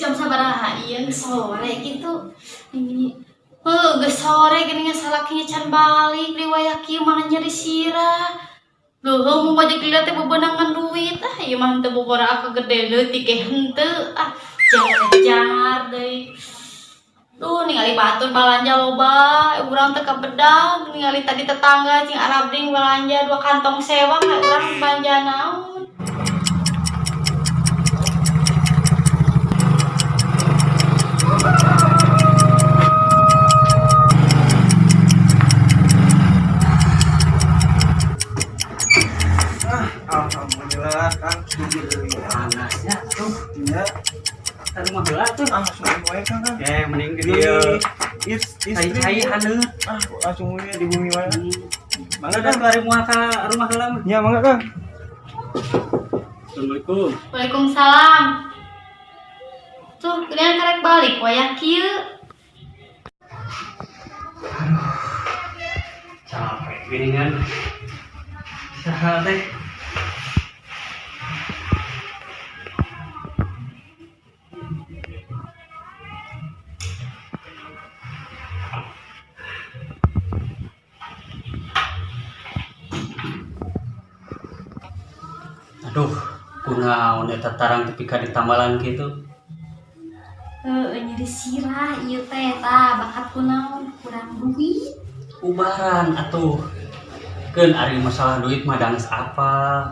Jam sabaraha ieu, geus sore gitu. Ini heuh, geus sore geuning, salakinya can balik riwayat kieu, mana nyeri sirah. Duh, mau ngojek lila teh bebenangan duit, ah ieu mah henteu bobora aku gede leutik ge henteu, ah jar-jar deui. Duh, ningali batur balanja loba, urang teh kabedag, ningali tadi tetangga cing arabring balanja dua kantong sewang, urang balanja naon. Ah, alhamdulillah, Kang. Panasnya tuh. Iya. Ka rumah heula tuh. Ah, langsung wae, Kang. Kang. Eh, mending di Di dieu. istri. Cai-cai haneut. Ah, langsung we di bumi wae. Mangga kan ari moal ka rumah heula mah. Ya, mangga, Kang. Assalamualaikum. Waalaikumsalam. Tuh, kalian karek balik wayah kieu. Capek gini kan. Saha teh? Aduh, kunaon eta tarang tepi ka ditambalan kitu? Heuh, nyeri sirah ieu teh, tah bakat kunaon, kurang duit. Ubaran atuh. Keun ari masalah duit mah danges apa.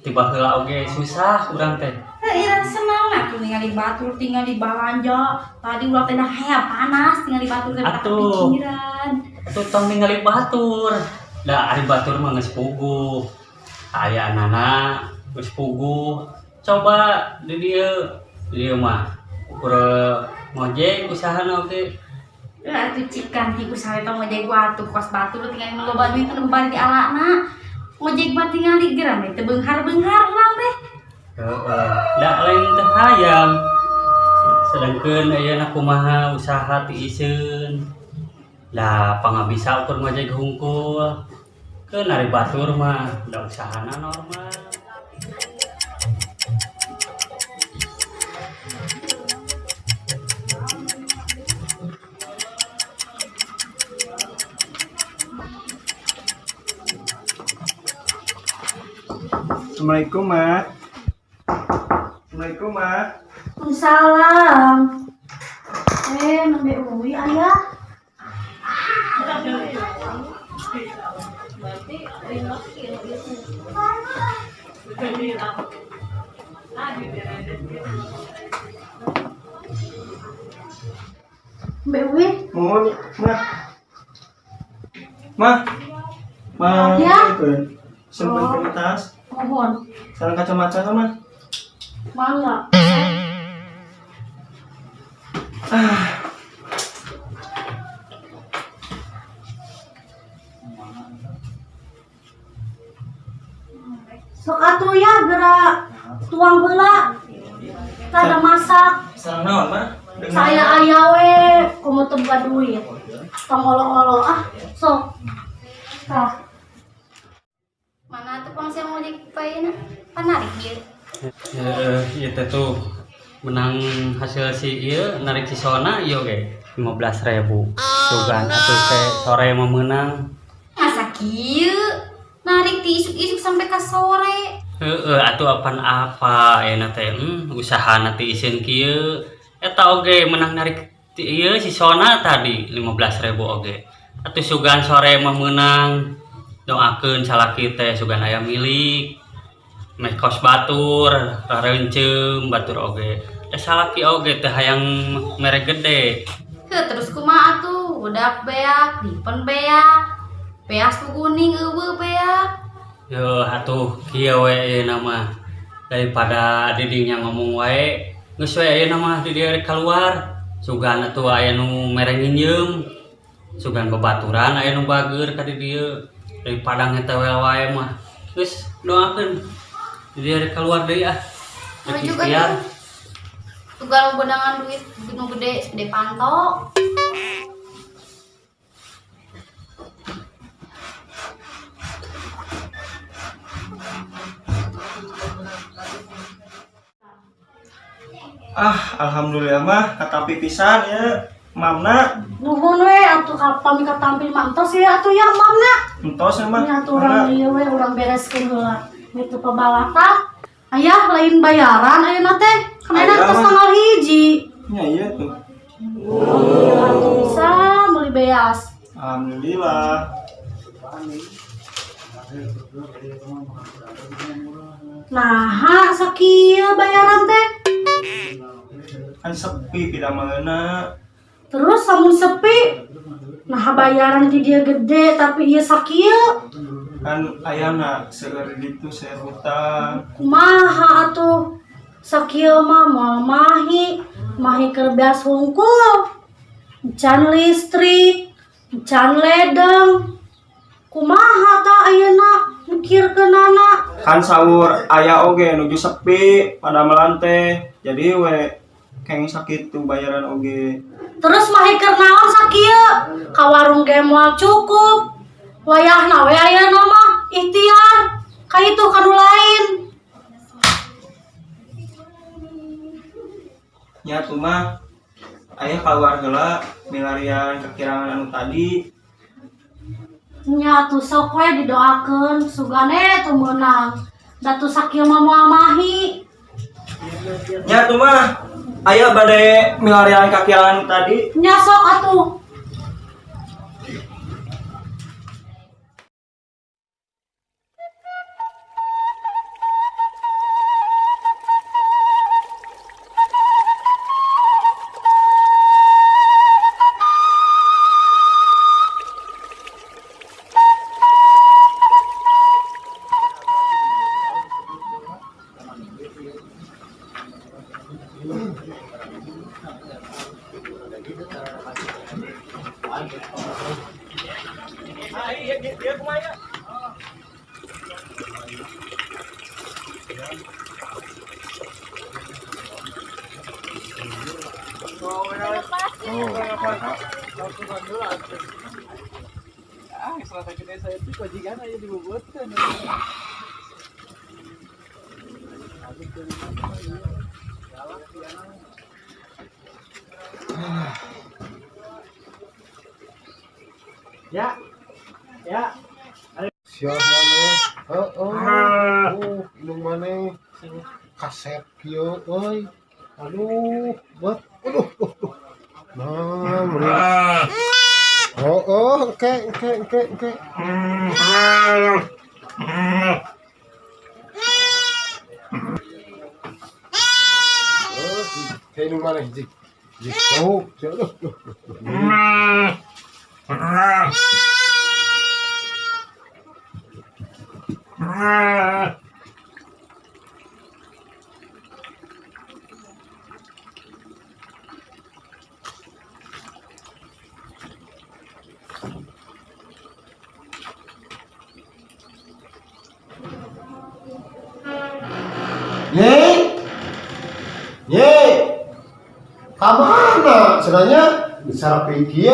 Tiba heula oge susah urang teh. Heuh, ieu senang atuh ningali batur tinggal di balanja. Tadi ulah teh dah hayang panas ningali batur teh Atuh. Kepikiran. Atuh tong ningali batur. Da ari batur mah geus puguh. Ayanana geus puguh. Coba di dieu. Di dieu mah ukur ngojek usahana oge. Lah atuh cikan ti usaha eta ngojek atuh kos batur tinggal loba duit nu bari di alana. Ngojek mah tingali geram teh beunghar-beunghar urang teh. Heeh. Da lain teh hayang. Sedangkeun ayeuna kumaha usaha ti iseun. Da pangabisa ukur ngojek hungkul. Keun ari batur mah da usahana normal. Assalamualaikum, Ma. Assalamualaikum, Ma. Waalaikumsalam. Eh, nembe uwi ayah. Mbak Uwi, Mohon, Ma. Ma. Ma. Ya? Simpen Oh. oh. Tas. Mohon. Sareng kacamata sama. Mangga. Ah, Sok atuh ya gerak tuang heula. Kada masak. Sareng naon, Ma? Saya aya we, komo teu boga duit. Tong olo-olo ah, sok. Tah. Mana tuh pang ngojek paeuna? Panarik ieu. Heeh, ieu teh tuh menang hasil si ieu narik si Sona ieu oge 15.000. Sugan atuh teh sore mah meunang. Masa kieu? Narik ti isuk-isuk sampai ka sore. Heeh, atuh apan apa ayeuna teh usahana ti iseun kieu. Eta oge menang narik ti ieu si Sona tadi 15.000 oge. Atuh sugan sore mah meunang. Doakeun salaki teh sugan aya milik. Meh kos batur, rareuncem batur oge. Eh, salaki oge teh hayang mere gede. Heuh, terus kumaha atuh? Budak beak, dipen beak. Beas ku kuning eueuh beak. Yo atuh kieu we ayeuna mah. Daripada didinya ngomong wae, geus we ayeuna mah di dieu rek kaluar. Sugan atuh aya nu mere nginjeum. Sugan babaturan aya nu bager ka di dieu. Daripada ngetewel wae mah. Geus doakeun di dieu rek kaluar deui ah. Mau Rek juga ikhtiar. tuh. Tugal beunangan duit nu gede, gede panto. Ah, alhamdulillah mah katampi pisan ya. Mamna Nuhun we atuh kapami katampi mantos ya atuh ya mamna. Entos ya mah. Nya atuh urang ieu we urang bereskeun heula. Itu pabalata. Ayah lain bayaran ayeuna teh. Kan ayeuna Aya, tos mah. tanggal 1. Ya iya tuh. Alhamdulillah atuh bisa meuli beas. Alhamdulillah. Nah, sakieu bayaran teh. Kan sepi pidameleuna. Terus samun sepi. Nah, bayaran di dia gede tapi ieu sakieu. Kan ayana seueur ditu seueur hutang. Kumaha atuh? Sakieu mah moal mahi, mahi keur beas hungkul. Can listrik, can ledeng. Kumaha tah ayeuna mikirkeunana? Kan sahur aya oge nuju sepi padamelan teh. Jadi we keng sakitu bayaran oge. Terus mahi keur naon sakieu? Ka warung ge moal cukup. Wayahna we ayeuna mah ikhtiar ka itu ka nu lain. Nya tuh mah aya keluar heula milarian kekirangan anu tadi. Nya atuh sok we didoakeun sugane tuh meunang. Da tuh sakieu mah moal mahi. Nya tuh mah aya bade milarian kakirangan anu tadi. Nya sok atuh. Siap maneh. Heeh. Indung maneh. Kasep kieu euy. Aduh, bet. Aduh. Aduh. Nah, meureun. Heeh, engke engke engke engke. Oh, kayak indung maneh jik. Jik tuh. Aduh. Aduh. Ye, ye, kamana? Cenanya bisa pikir.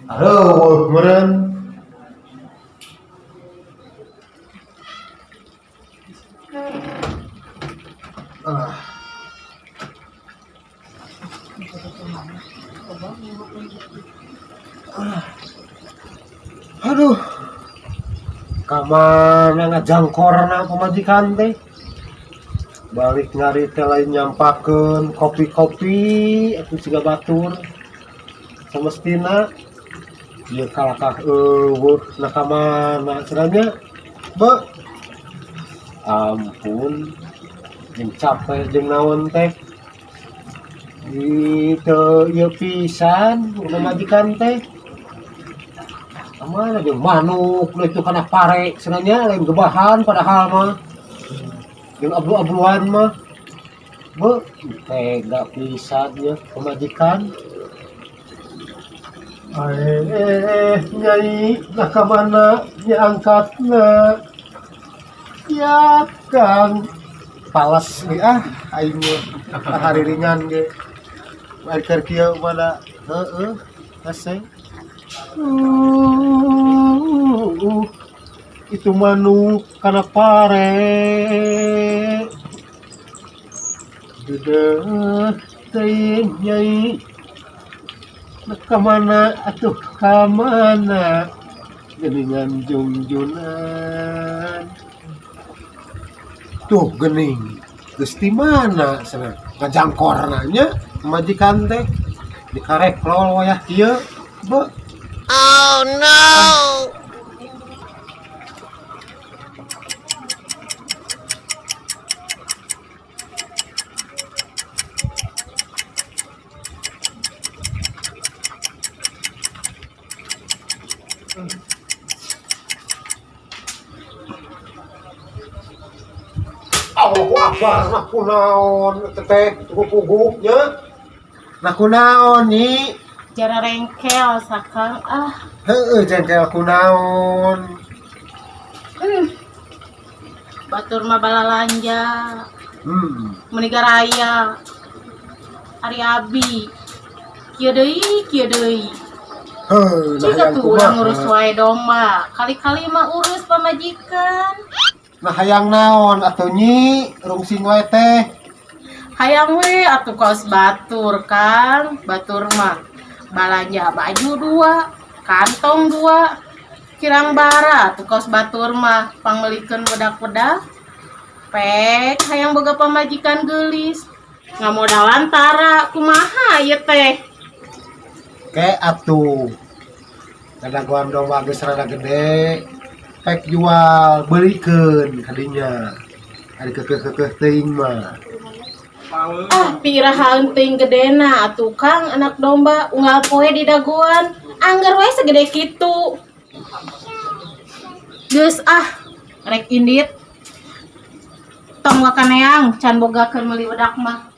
Aduh, meren. Ah. Aduh. Kamana ngajangkorna pamajikan teh? Balik ngari teh lain nyampakeun kopi-kopi atuh siga batur. Samestina ieu kalakah eueuh na kamana cenah. Be. Ampun. Jeung capek jeung naon teh. Itu ieu pisan pamajikan teh. Kamana jeung manuk lu itu kana pare cenah lain gebahan padahal mah. Jeung ablu-abluan mah. Be, tega pisan nya pamajikan. Nyai, nah kamana nya angkatna. Ya Kang. Pales we ah aing mah hari ringan ge. Bari keur kieu mana heueuh hese. Itu manuk kana pare. Deudeuh teuing nyai. Nah, kamana atuh kamana geuningan jungjunan. Tuh geuning geus di mana cenah ngajangkorna nya majikan teh dikarek lol wayah kieu be. Oh no! Allahu Akbar, nah kunaon teteh puguh nya. Nah kunaon nyi? Jara rengkel sakang ah. Heueuh jengkel kunaon. Batur mah balalanja. Meni raya. Ari abi. Kieu deui, kieu deui. Heuh, nah Jika hayang tuh urang kumaha? ngurus wae domba. Kali-kali mah urus pamajikan. Nah hayang naon atuh nyi rungsing wae teh. Hayang we atuh kaos batur Kang, batur mah balanja baju dua, kantong dua, kirang bara tuh kaos batur mah pangmelikeun bedak-bedak. Pek hayang boga pamajikan geulis. Ngamodalan tara kumaha ieu teh? Ke atuh. Kadagoan domba geus rada gede. Pek jual beulikeun kadinya. Ari keukeuh-keukeuh teuing mah. Ah, pirahaan teuing gedena atuh Kang anak domba unggal poe di dagoan. Angger we segede kitu. Geus ah, rek indit. Tong wakaneang can bogakeun meuli bedak mah.